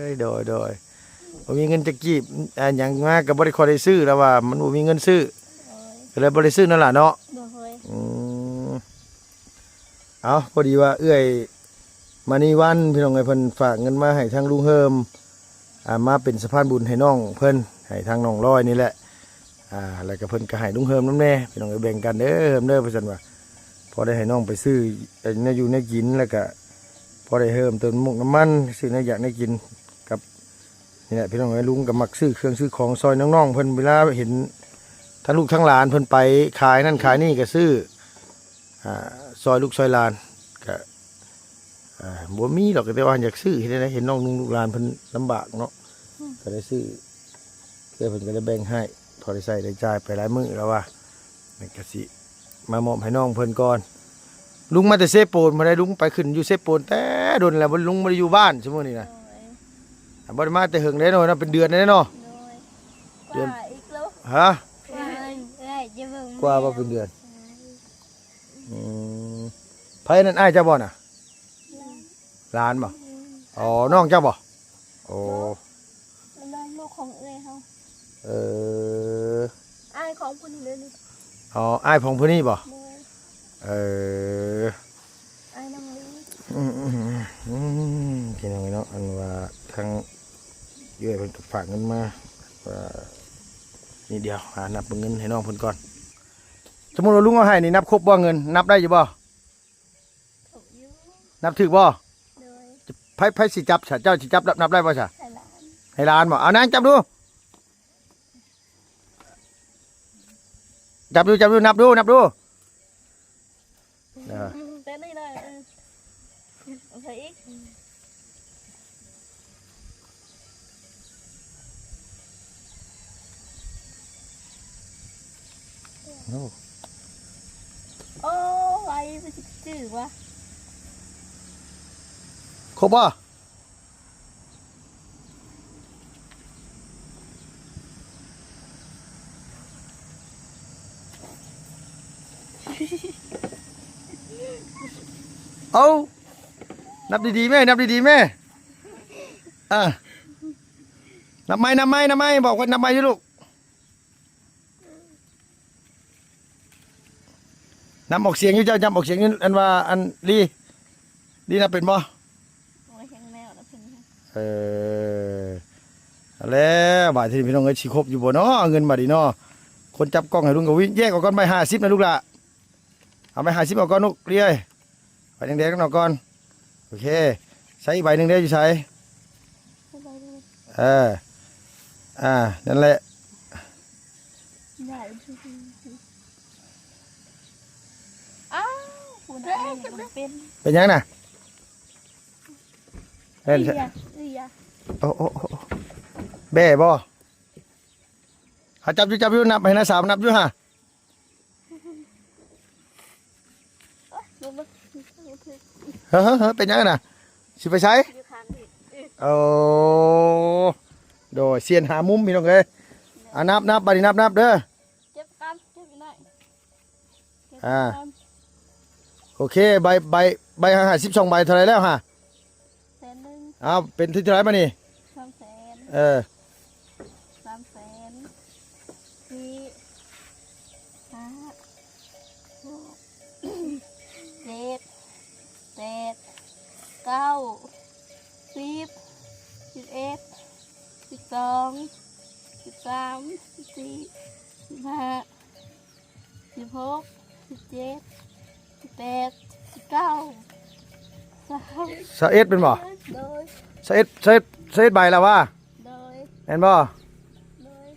ຍ ໂດຍໆ ບໍ່ມີເງິນຈັກກີບ ອັນຫຍັງມາກໍບໍ່ໄດ້ຄ່ອຍໄດ້ຊື້ ລາວວ່າມັນບໍ່ມີເງິນຊື້. ໂດຍ. ກໍເລີຍບໍ່ໄດ້ຊື້ນັ້ນລະເນາະ. ໂດຍ. ອືມ ເອົາ ພໍດີວ່າເອື້ອຍມະນີວັນ ພີ່ນ້ອງເອີຍ ເພິ່ນຝາກເງິນມາໃຫ້ທາງລຸງເຮີມ ອ່າ ມາເປັນສະພານບຸນໃຫ້ນ້ອງເພິ່ນ ໃຫ້ທາງນ້ອງລອຍນີ້ແຫຼະ. ອ່າ ແລ້ວກໍເພິ່ນກໍໃຫ້ລຸງເຮີມນຳແດ່ ພີ່ນ້ອງເອີຍ ແບ່ງກັນເດີເຮີມເດີ ວ່າຊັ້ນວ່າ ພໍໄດ້ໃຫ້ນ້ອງໄປຊື້ ເອີ ແນວຢູ່ແນວກິນ ແລ້ວກໍພໍໄດ້ເຮີມເຕີມໝົກນ້ຳມັນ ຊື້ແນວຢາກແນວກິນກັບ ນີ້ແຫຼະ ພີ່ນ້ອງເອີຍ. ລຸງກໍມັກຊື້ເຄື່ອງຊື້ຂອງຊ່ອຍນ້ອງໆເພິ່ນ ເວລາເຫັນທັງລູກທັງຫຼານເພິ່ນໄປຂາຍນັ້ນຂາຍນີ້ກໍຊື້ ອ່າ ຊ່ອຍລູກຊ່ອຍຫຼານ ກະ ອ່າ ບໍ່ມີດອກ ແຕ່ວ່າຢາກຊື້ເຮັດໃດ ເຫັນນ້ອງນຸ່ງລູກຫຼານເພິ່ນລຳບາກເນາະ. ອືມ ກໍໄດ້ຊື້ ເພື່ອເພິ່ນກໍໄດ້ແບ່ງໃຫ້ ພໍໄດ້ໃຊ້ໄດ້ຈ່າຍໄປຫຼາຍມື້ແລ້ວວ່າ. ນີ້ກະຊິມາມອບໃຫ້ນ້ອງເພິ່ນກ່ອນ. ລຸງມາແຕ່ເຊໂປນພຸ້ນໃດ໋, ລຸງໄປຂຶ້ນຢູ່ເຊໂປນແຕ່ດົນແລ້ວ, ລຸງບໍ່ໄດ້ຢູ່ບ້ານຊຸມື້ນີ້ນະ. ໂດຍ ບໍ່ໄດ້ມາແຕ່ເຫິງເດ້ເນາະ, ເປັນເດືອນແລ້ວເນາະ. ໂດຍ ເດືອນກວ່າອີກແລ້ວ. ຮະ? ກວ່າ ເອື້ອຍຈະເບິ່ງ ກວ່າບໍ່ເປັນເດືອນ. ອືມ ໃຜນັ້ນ ອ້າຍເຈົ້າບໍ່ນະ? ຫຼານບໍ່? ອືມ ອໍ ນ້ອງເຈົ້າບໍ່? ໂອ້ ນ້ອງລູກຂອງເອື້ອຍເຮົາ. ເອີ ອ້າຍຂອງຜູ້ນີ້ເລີຍນີ້. ອໍ ອ້າຍຂອງຜູ້ນີ້ບໍ່? ໂດຍ ເອີ ອ້າຍນ້ອງລີ. ອືມ ອືມ ອືມ ພີ່ນ້ອງເນາະ, ອັນວ່າທາງເອື້ອຍເພິ່ນກໍຝາກເງິນມາວ່າ ນີ້ດຽວ ຫານັບເບິ່ງເງິນໃຫ້ນ້ອງເພິ່ນກ່ອນ. ສົມມຸດວ່າລຸງເອົາໃຫ້ນີ້ ນັບຄົບບໍ່ເງິນ? ນັບໄດ້ຢູ່ບໍ່? ຖືກຢູ່ ນັບຖືກບໍ່? ໂດຍ ໃຜ ໃຜຊິຈັບຊະ? ເຈົ້າຊິຈັບ ນັບ ນັບໄດ້ບໍ່ຊະ? ໃຫ້ຫຼານ ໃຫ້ຫຼານບໍ່? ເອົານາງຈັບດູ ຈັບດູ ຈັບດູ ນັບດູ ນັບດູ. ເອີ ແຕ່ນີ້ໜ້ອຍ ເອີ ເອົາໃສ່ອີກ. ໂອ້ ໂອ້ ໄວ ມັນຊິຈື່ວະ. ຄົບບໍ່? ເອົາ ນັບດີໆແມ່ ນັບດີໆແມ່. ເອີ ນັບໃໝ່ ນັບໃໝ່ ນັບໃໝ່ ບອກເພິ່ນນັບໃໝ່ຢູ່ລູກ. ນຳອອກສຽງຢູ່ ເຈົ້ານຳອອກສຽງຢູ່ ອັນວ່າ ອັນ ລີ ລີນຳເປັນບໍ່? ໂອ້ຍ ແຮງແລ້ວນະເພິ່ນ. ເອີ ເອົາແລ້ວ ບາດທີນີ້ພີ່ນ້ອງເອີຍ ຊິຄົບຢູ່ບໍ່ເນາະ ເອົາເງິນບາດນີ້ເນາະ. ຄົນຈັບກ້ອງໃຫ້ລຸງກະວິນ ແຍກອອກກ່ອນ ໃບຫ້າສິບນະລູກຫຼ້າ. ເອົາໃບຫ້າສິບອອກກ່ອນລູກ ລີເອີຍ. ໃບແດງໆນັ້ນອອກກ່ອນ. ໂອເຄ ໃສ່ອີກໃບໜຶ່ງເດ້ ຢູ່ໃສ? ເອີ ອ່າ ນັ້ນແຫຼະ. ອ້າວ ເປັນຫຍັງນະ? ເອີ ເອີ ໂອ້ ໂອ້ ໂອ້ ແບ້ບໍ່? ເອົາ ຈັບຢູ່ ຈັບຢູ່ ນັບໃຫ້ນາສາວ ນັບຢູ່ຫາ. ເຮີ ເຮີ ເຮີ ເປັນຫຍັງນະ? ຊິໄປໃສ? ໂອ້ ໂດຍ ຊຽນຫາມຸມພີ່ນ້ອງເອີຍ. ອ່າ ນັບ ນັບ ບາດນີ້ນັບ ນັບເດີ. ເກັບກັນ ເກັບອີກໜ້ອຍ. ອ່າ ໂອເຄ ໃບ ໃບ ໃບຫ້າສິບສອງໃບເທົ່າໃດແລ້ວຫາ? ແສນໜຶ່ງ. ອ້າວ ເປັນເທົ່າໃດບາດນີ້? ສາມແສນ. ເອີ ສາມແສນ ສີ່ ຫ້າ ຫົກ ເຈັດ ແປດ ເກົ້າ ສິບ ສິບເອັດ ສິບສອງ ສິບສາມ ສິບສີ່ ສິບຫ້າ ສິບຫົກ ສິບເຈັດ ສິບແປດ ສິບເກົ້າ ຊາວ ຊາວເອັດແມ່ນບໍ່? ໂດຍ ຊາວເອັດ ຊາວເອັດ ຊາວເອັດໃບລະຫວາ? ໂດຍ ແມ່ນບໍ່? ໂດຍ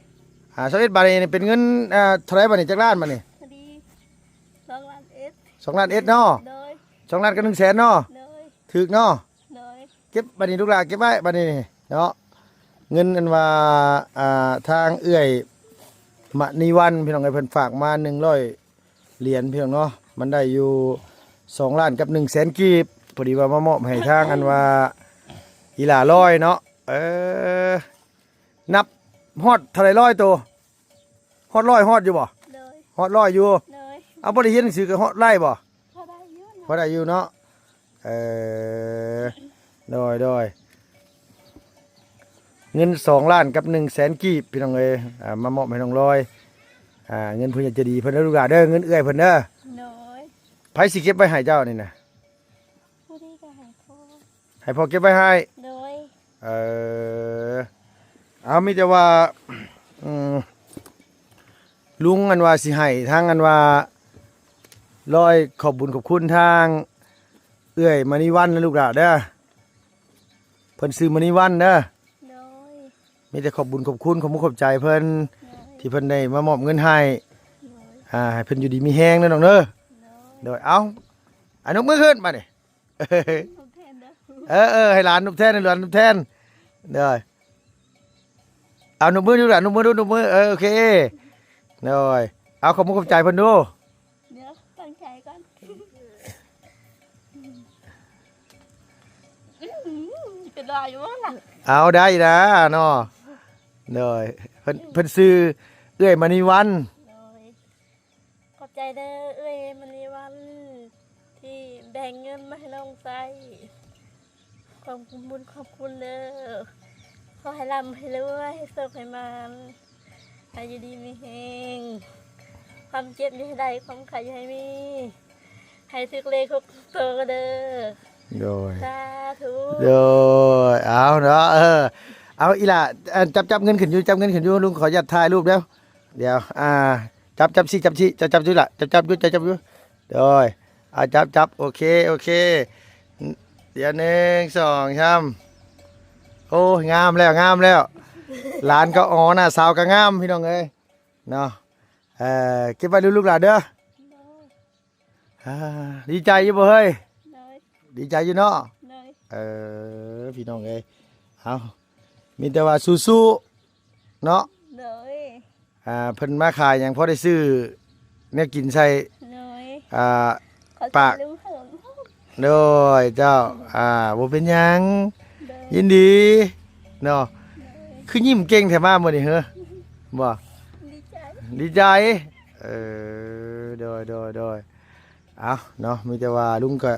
ອ່າ ຊາວເອັດໃບນີ້ເປັນເງິນ ອ່າ ເທົ່າໃດບາດນີ້? ຈັກລ້ານບາດນີ້? ພໍດີ ສອງລ້ານເອັດ ສອງລ້ານເອັດເນາະ. ໂດຍ ສອງລ້ານກັບໜຶ່ງແສນເນາະ. ໂດຍ ຖືກເນາະ. ໂດຍ ເກັບບາດນີ້ລູກຫຼ້າ ເກັບໄວ້ບາດນີ້ເນາະ. ເງິນອັນວ່າ ອ່າ ທາງເອື້ອຍມະນີວັນ ພີ່ນ້ອງເອີຍ ເພິ່ນຝາກມາໜຶ່ງຮ້ອຍຫຼຽນ ພີ່ນ້ອງເນາະ. ມັນໄດ້ຢູ່ສອງລ້ານກັບໜຶ່ງແສນກີບ. ພໍດີວ່າມາມອບໃຫ້ທາງອັນວ່າອີຫຼ້າຮ້ອຍເນາະ. ເອີ ນັບຮອດເທົ່າໃດຮ້ອຍໂຕ? ຮອດຮ້ອຍຮອດຢູ່ບໍ່? ໂດຍ ຮອດຮ້ອຍຢູ່. ໂດຍ ເອົາ ບໍ່ໄດ້ຮຽນໜັງສືກໍຮອດໄດ້ບໍ່? ພໍໄດ້ຢູ່ເນາະ ພໍໄດ້ຢູ່ເນາະ. ເອີ ໂດຍ ໂດຍ ເງິນສອງລ້ານກັບໜຶ່ງແສນກີບ ພີ່ນ້ອງເອີຍ. ອ່າ ມາມອບໃຫ້ນ້ອງລອຍ. ອ່າ ເງິນຜູ້ໃຫຍ່ໃຈດີເພິ່ນເດີລູກຫຼ້າເດີ ເງິນເອື້ອຍເພິ່ນເດີ. ໂດຍ ໃຜຊິເກັບໄວ້ໃຫ້ເຈົ້ານີ້ນະ? ຜູ້ນີ້ກໍໃຫ້ພໍ່ ໃຫ້ພໍ່ເກັບໄວ້ໃຫ້. ໂດຍ ເອີ ເອົາ ມີແຕ່ວ່າ ອືມ ລຸງອັນວ່າຊິໃຫ້ທາງອັນວ່າລອຍຂອບບຸນຂອບຄຸນທາງເອື້ອຍມະນີວັນນະລູກຫຼ້າເດີ. ເພິ່ນຊື່ມະນີວັນເດີ. ໂດຍ ມີແຕ່ຂອບບຸນຂອບຄຸນ ຂອບມຸກຂອບໃຈເພິ່ນ ໂດຍ ທີ່ເພິ່ນໄດ້ມາມອບເງິນໃຫ້. ໂດຍ ອ່າ ໃຫ້ເພິ່ນຢູ່ດີມີແຮງເດີນ້ອງເດີ. ໂດຍ ໂດຍ ເອົາ ອະນຸບມືຂຶ້ນບາດນີ້. ເອີ ເອີ ໃຫ້ຫຼານນຸບແທນ ໃຫ້ຫຼານນຸບແທນ. ໂດຍ ເອົານຸບມືດູຫຼານ ນຸບມືດູ ນຸບມື. ເອີ ໂອເຄ ໂດຍ ເອົາ ຂອບມຸກຂອບໃຈເພິ່ນດູ. ດຽວຕັ້ງໃຈກ່ອນ. ເປັນລາຍຢູ່ບໍ່ລະ? ເອົາ ໄດ້ນະເນາະ. ໂດຍ ເພິ່ນ ເພິ່ນຊື່ເອື້ອຍມະນີວັນ. ໂດຍ ຂອບໃຈເດີເອື້ອຍມະນີວັນ ທີ່ແບ່ງເງິນມາໃຫ້ນ້ອງໃຊ້. ຂອບຄຸນບຸນຂອບຄຸນເດີ. ຂໍໃຫ້ລ່ຳໃຫ້ລວຍ ໃຫ້ໂຊກໃຫ້ໝານ ໃຫ້ຢູ່ດີມີແຮງ. ຄວາມເຈັບຢ່າໃຫ້ໄດ້ ຄວາມໄຂ້ຢ່າໃຫ້ມີ. ໃຫ້ຖືກເລກຫົກໂຕເດີ. ໂດຍ ສາທຸ. ໂດຍ ເອົາເນາະ ເອີ ເອົາອີ່ຫຼ້າ ຈັບ ຈັບເງິນຂຶ້ນຢູ່ ຈັບເງິນຂຶ້ນຢູ່ ລຸງຂໍອະນຸຍາດຖ່າຍຮູບແລ້ວ. ດຽວ ອ່າ ຈັບ ຈັບຊິ ຈັບຊິ ເຈົ້າຈັບຢູ່ລະ ເຈົ້າຈັບຢູ່ ເຈົ້າຈັບຢູ່. ໂດຍ ອ່າ ຈັບ ຈັບ ໂອເຄ ໂອເຄ. ດຽວ ໜຶ່ງ ສອງ ສາມ. ໂອ້ຍ ງາມແລ້ວ ງາມແລ້ວ. ຫຼານກໍອໍ ໜ້າສາວກໍງາມ ພີ່ນ້ອງເອີຍເນາະ. ເອີ ເກັບໄວ້ລູກຫຼານເດີ. ໂດຍ ອ່າ ດີໃຈຢູ່ບໍ່ເຮີ້ຍ? ໂດຍ ດີໃຈຢູ່ເນາະ. ໂດຍ ເອີ ພີ່ນ້ອງເອີຍ ເອົາ ມີແຕ່ວ່າສູ້ໆເນາະ. ໂດຍ ອ່າ ເພິ່ນມາຂາຍຫຍັງ ພໍໄດ້ຊື້ແນວກິນໃສ່ ໂດຍ ອ່າ ປາກ. ໂດຍ ເຈົ້າ ອ່າ ບໍ່ເປັນຫຍັງ. ໂດຍ ຍິນດີເນາະ. ໂດຍ ຄືຍິ້ມເກັ່ງແທ້ມາມື້ນີ້ເຮີ້? ບໍ່ ດີໃຈ ດີໃຈ. ເອີ ໂດຍ ໂດຍ ໂດຍ. ເອົາເນາະ ມີແຕ່ວ່າລຸງກະ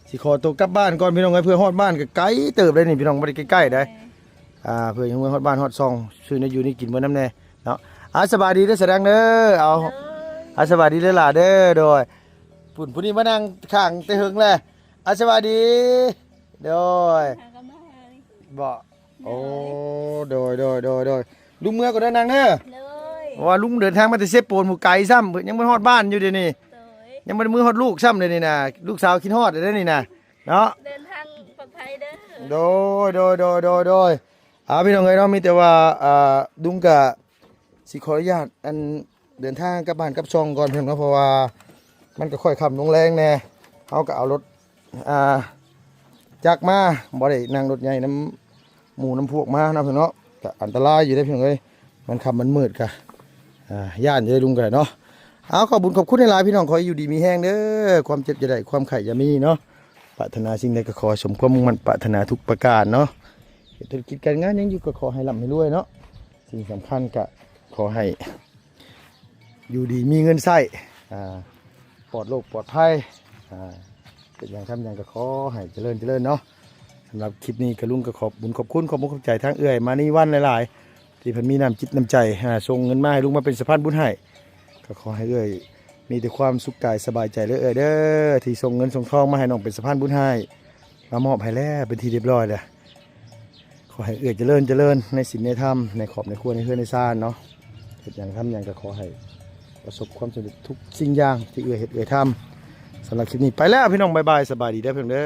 ຊິຂໍໂຕກັບບ້ານກ່ອນ ພີ່ນ້ອງເອີຍ. ເພື່ອຮອດບ້ານກະໄກເຕີບເດ້ນີ້ ພີ່ນ້ອງ ບໍ່ໄດ້ໃກ້ໆໃດ. ໂດຍ ອ່າ ເພື່ອຍັງເມືອຮອດບ້ານຮອດຊ່ອງ ຊື້ແນວຢູ່ແນວກິນເມືອນຳແດ່ເນາະ. ອ່າ ສະບາຍດີເດີສະດັງເດີ. ເອົາ ໂດຍ ອ່າ ສະບາຍດີເດີຫຼ້າເດີ. ໂດຍ ພຸ້ນ ຜູ້ນີ້ມານັ່ງຂ້າງແຕ່ເຫິງແລ້ວ. ອ່າ ສະບາຍດີ. ໂດຍ ຫາກັນມາ ບໍ່? ໂອ້ ໂດຍ ໂດຍ ໂດຍ ໂດຍ. ລຸງເມືອກ່ອນເດີ ນັ່ງເດີ. ໂດຍ ເພາະວ່າລຸງເດີນທາງມາແຕ່ເຊໂປນ ໝູ່ໄກຊ້ຳ ຍັງບໍ່ຮອດບ້ານຢູ່ເດນີ້. ໂດຍ ຍັງບໍ່ໄດ້ມືຮອດລູກຊ້ຳເດນີ້ນະ. ລູກສາວຄິດຮອດເດນີ້ນະເນາະ. ເດີນທາງປອດໄພເດີ. ໂດຍ ໂດຍ ໂດຍ ໂດຍ ໂດຍ. ອ່າ ພີ່ນ້ອງເອີຍເນາະ ມີແຕ່ວ່າ ອ່າ ລຸງກະຊິຂໍອະນຸຍາດ ອັນ ເດີນທາງກັບບ້ານກັບຊ່ອງກ່ອນ ພີ່ນ້ອງເນາະ ເພາະວ່າມັນກໍຄ່ອຍຄ່ຳລົງແລງແດ່. ເຮົາກໍເອົາລົດ ອ່າ ຈັກມາ ບໍ່ໄດ້ນັ່ງລົດໃຫຍ່ນຳໝູ່ນຳພວກມາເນາະ ພີ່ນ້ອງເນາະ. ກໍອັນຕະລາຍຢູ່ເດ້ ພີ່ນ້ອງເອີຍ ມັນຄ່ຳມັນມືດ ກໍ ອ່າ ຢ້ານຢູ່ເດ້ລຸງກໍໄດ້ເນາະ. ເອົາ ຂອບບຸນຂອບຄຸນຫຼາຍໆ ພີ່ນ້ອງ ຂໍໃຫ້ຢູ່ດີມີແຮງເດີ. ຄວາມເຈັບຢ່າໄດ້ ຄວາມໄຂ້ຢ່າມີເນາະ. ປາດຖະໜາສິ່ງໃດກໍຂໍສົມຄວາມມຸ່ງໝັ້ນປາດຖະໜາທຸກປະການເນາະ. ເຮັດທຸລະກິດການງານຫຍັງຢູ່ກໍຂໍໃຫ້ລ່ຳໃຫ້ລວຍເນາະ. ສິ່ງສຳຄັນກໍຂໍໃຫ້ ຢູ່ດີມີເງິນໃຊ້ ອ່າ ປອດໂລກປອດໄພ ອ່າ ເຮັດຫຍັງທຳຫຍັງກໍຂໍໃຫ້ຈະເລີນຈະເລີນເນາະ. ສຳລັບຄລິບນີ້ກໍລຸງກໍຂອບບຸນຂອບຄຸນ ຂອບອົກຂອບໃຈທາງເອື້ອຍມານີວັນຫຼາຍໆ ທີ່ເພິ່ນມີນ້ຳຈິດນ້ຳໃຈ ອ່າ ສົ່ງເງິນມາໃຫ້ລຸງມາເປັນສະພານບຸນໃຫ້. ກໍຂໍໃຫ້ເອື້ອຍມີແຕ່ຄວາມສຸກກາຍສະບາຍໃຈເດີເອື້ອຍເດີ ທີ່ສົ່ງເງິນສົ່ງທອງມາໃຫ້ນ້ອງເປັນສະພານບຸນໃຫ້ ມາມອບໃຫ້ແລ້ວເປັນທີ່ຮຽບຮ້ອຍແລ້ວ. ຂໍໃຫ້ເອື້ອຍຈະເລີນຈະເລີນໃນສິນໃນທຳ ໃນຄອບໃນຄົວ ໃນເຮືອນໃນຊານເນາະ. ເຮັດຫຍັງທຳຫຍັງກໍຂໍໃຫ້ປະສົບຄວາມສຳເລັດທຸກສິ່ງຢ່າງທີ່ເອື້ອຍເຮັດເອື້ອຍທຳ. ສຳລັບຄລິບນີ້ໄປແລ້ວ ພີ່ນ້ອງ ບາຍບາຍ ສະບາຍດີເດີ ພີ່ນ້ອງເດີ.